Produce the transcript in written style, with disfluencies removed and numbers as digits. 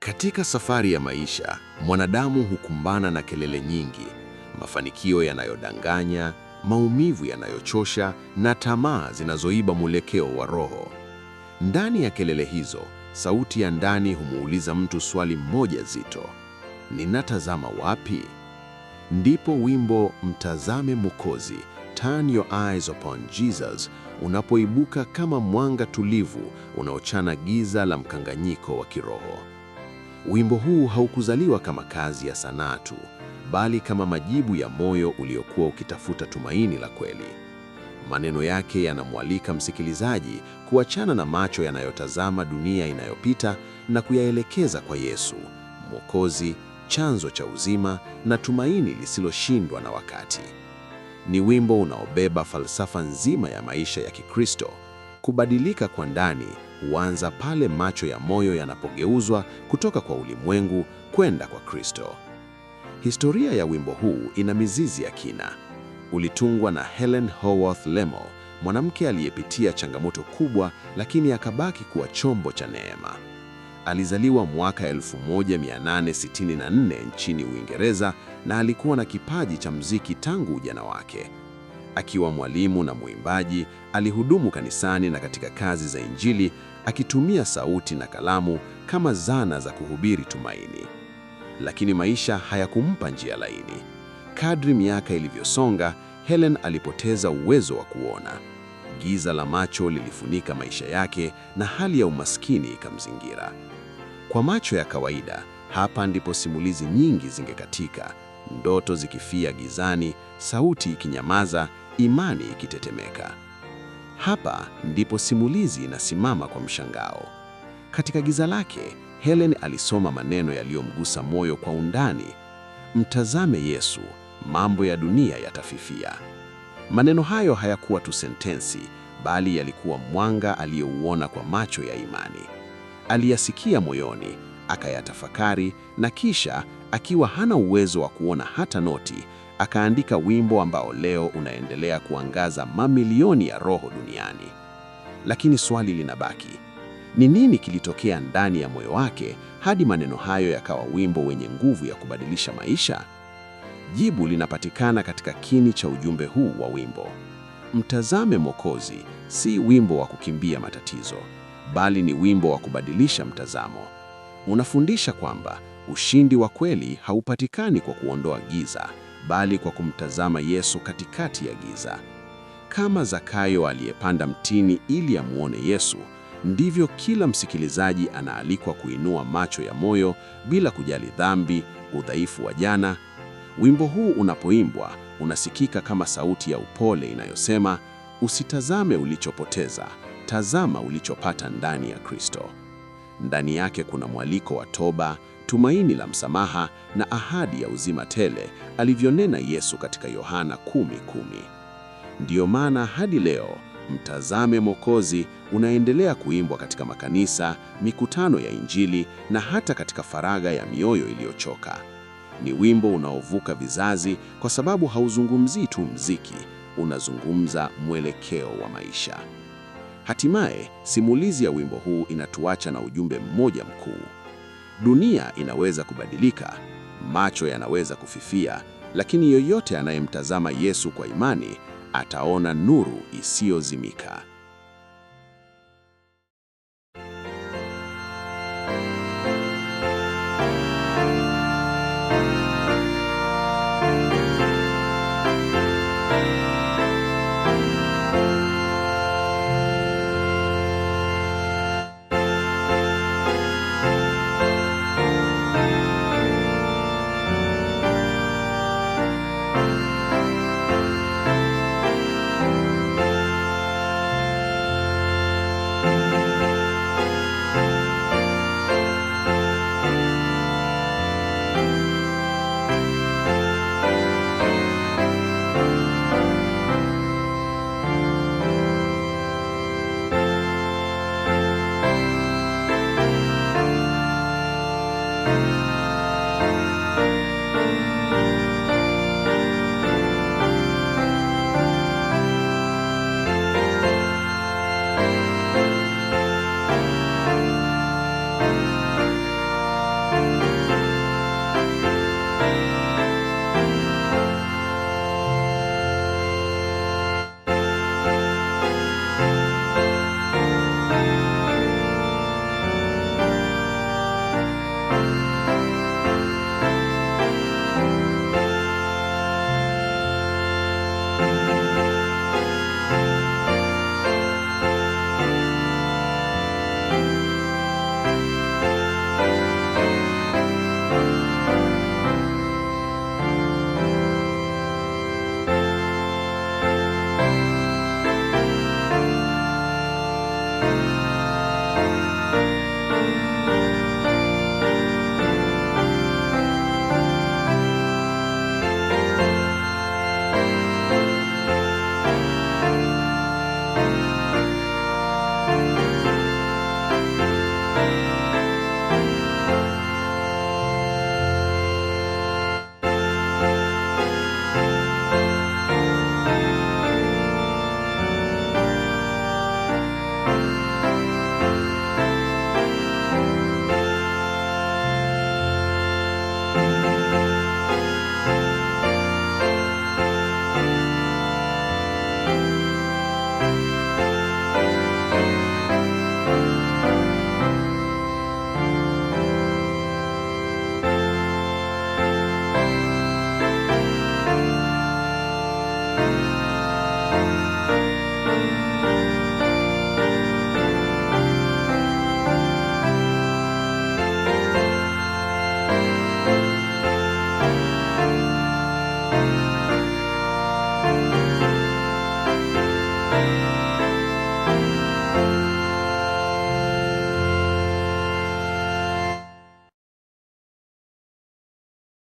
Katika safari ya maisha, mwanadamu hukumbana na kelele nyingi, mafanikio yanayodanganya, maumivu yanayochosha na tamaa zinazoiba mwelekeo wa roho. Ndani ya kelele hizo, sauti ya ndani humuuliza mtu swali moja zito: ninatazama wapi? Ndipo wimbo Mtazame Mwokozi, Turn Your Eyes Upon Jesus, unapoibuka kama mwanga tulivu unaochana giza la mkanganyiko wa kiroho. Wimbo huu haukuzaliwa kama kazi ya sanaa tu, bali kama majibu ya moyo uliokuwa ukitafuta tumaini la kweli. Maneno yake yanamwalika msikilizaji kuachana na macho yanayotazama dunia inayopita na kuyaelekeza kwa Yesu, Mwokozi, chanzo cha uzima na tumaini lisiloshindwa na wakati. Ni wimbo unaobeba falsafa nzima ya maisha ya Kikristo. Kubadilika kwa ndani huanza pale macho ya moyo yanapogeuzwa kutoka kwa ulimwengu kwenda kwa Kristo. Historia ya wimbo huu ina mizizi ya kina. Ulitungwa na Helen Howarth Lemmel, mwanamke aliyepitia changamoto kubwa lakini akabaki kuwa chombo cha neema. Alizaliwa mwaka 1864 nchini Uingereza na alikuwa na kipaji cha muziki tangu ujana wake. Akiwa mwalimu na mwimbaji, alihudumu kanisani na katika kazi za Injili, akitumia sauti na kalamu kama zana za kuhubiri tumaini. Lakini maisha hayakumpa njia laini. Kadri miaka ilivyosonga, Helen alipoteza uwezo wa kuona. Giza la macho lilifunika maisha yake na hali ya umaskini ikamzingira. Kwa macho ya kawaida, hapa ndipo simulizi nyingi zingekatika, ndoto zikifia gizani, sauti ikinyamaza, imani ikitetemeka. Hapa ndipo simulizi inasimama kwa mshangao. Katika giza lake, Helen alisoma maneno yaliyomgusa moyo kwa undani. Mtazame Yesu, mambo ya dunia yatafifia. Maneno hayo hayakuwa tu sentensi, bali yalikuwa mwanga aliyouona kwa macho ya imani. Aliyasikia moyoni, akayatafakari na kisha, akiwa hana uwezo wa kuona hata noti, akaandika wimbo ambao leo unaendelea kuangaza mamilioni ya roho duniani. Lakini swali linabaki. Ni nini kilitokea ndani ya moyo wake hadi maneno hayo yakawa wimbo wenye nguvu ya kubadilisha maisha? Jibu linapatikana katika kini cha ujumbe huu wa wimbo. Mtazame Mwokozi si wimbo wa kukimbia matatizo, bali ni wimbo wa kubadilisha mtazamo. Unafundisha kwamba ushindi wa kweli haupatikani kwa kuondoa giza, bali kwa kumtazama Yesu katikati ya giza. Kama Zakayo aliyepanda mtini ili amuone Yesu, ndivyo kila msikilizaji anaalikwa kuinua macho ya moyo bila kujali dhambi, udhaifu wa jana. Wimbo huu unapoimbwa, unasikika kama sauti ya upole inayosema, usitazame ulichopoteza, tazama ulichopata ndani ya Kristo. Ndani yake kuna mwaliko wa toba, tumaini la msamaha na ahadi ya uzima tele, alivyonena Yesu katika Yohana 10:10. Ndiyo maana hadi leo Mtazame Mwokozi unaendelea kuimbwa katika makanisa, mikutano ya Injili na hata katika faragha ya mioyo iliyochoka. Ni wimbo unaovuka vizazi kwa sababu hauzungumzii tu mziki, unazungumza mwelekeo wa maisha. Hatimaye, simulizi ya wimbo huu inatuacha na ujumbe mmoja mkuu. Dunia inaweza kubadilika, macho yanaweza kufifia, lakini yoyote anayemtazama Yesu kwa imani ataona nuru isiyozimika.